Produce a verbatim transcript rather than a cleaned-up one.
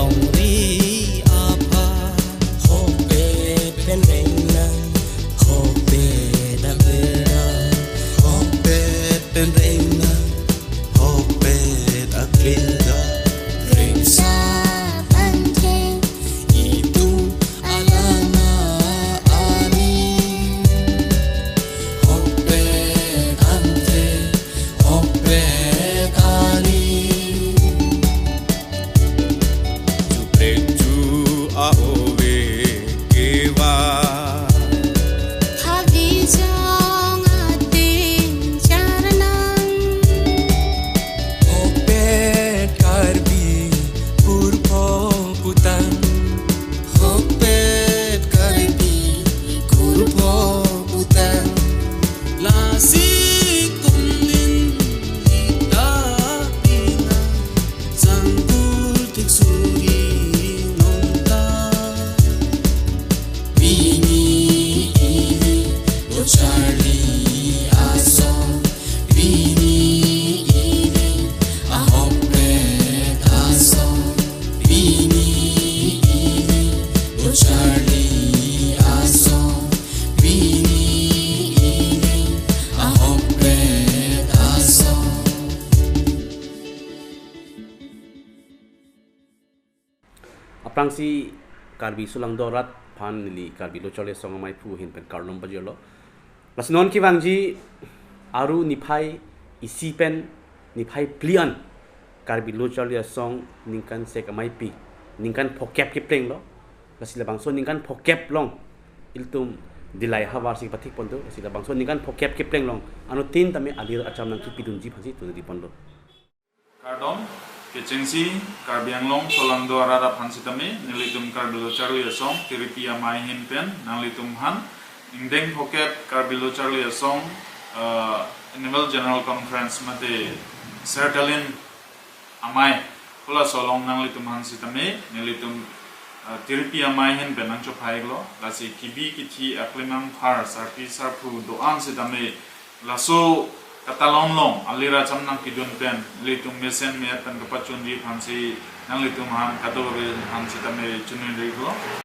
Ongri apha, hokpet pen reng nang, hokpet aklira, hokpet pen reng nang, hokpet aklira. Rengsa tangte, itum alama ari. Hokpet ante, hokpet ari. Chuprek chu a-ove kewa. Thavi jong atin charnang. Hokpet Karbi kurpo putang. Hokpet Karbi kurpo putang. Lasi kumlin ita ina sangkul tik suri nonta. Pini ili o charli ason. Pini ili ahokpet ason. Pini ili o charli ason. Pini ili ahokpet ason. Aphrangsi Karbi Solangdo arat aphan neli Karbi Lo Charli Asong Amei Phu ahin pen kardom pajirlo. Lasi non kevangji Aru niphai isi pen niphai phli an Karbi Lo Charli Asong ningkan sek ameipi, ningkan phokep keplenglo. Lasi labangso ningkan phokep along ilitum Dillai ahavar si pathik ponlo. Lasi labangso ningkan phokep kepleng along anuttin tame alir acham nangkepidunji aphansi tuni di ponlo. Kardom, kechengsi Karbi Anglong Solangdo arat aphan sitame, nelitum Karbi Lo Charli Asong, Tiripi Amei ahin pen, nanglitum aphan, ingdeng phokep Karbi Lo Charli Asong, eh, Annual General Conference mate Sertalin Amei, halaso along nanglitum aphan sitame, nelitum, eh, Tiripi Amei ahin pen nangchophai-iklo, lasi kebi kethe aklimang phar, sarpi sarpo do-an sitame, laso katalon along, alir acham nangkidun pen, ilitum mesen me-et pen kapachunji aphansi, nanglitum aphan kadokave aphan sitame choningri-iklo.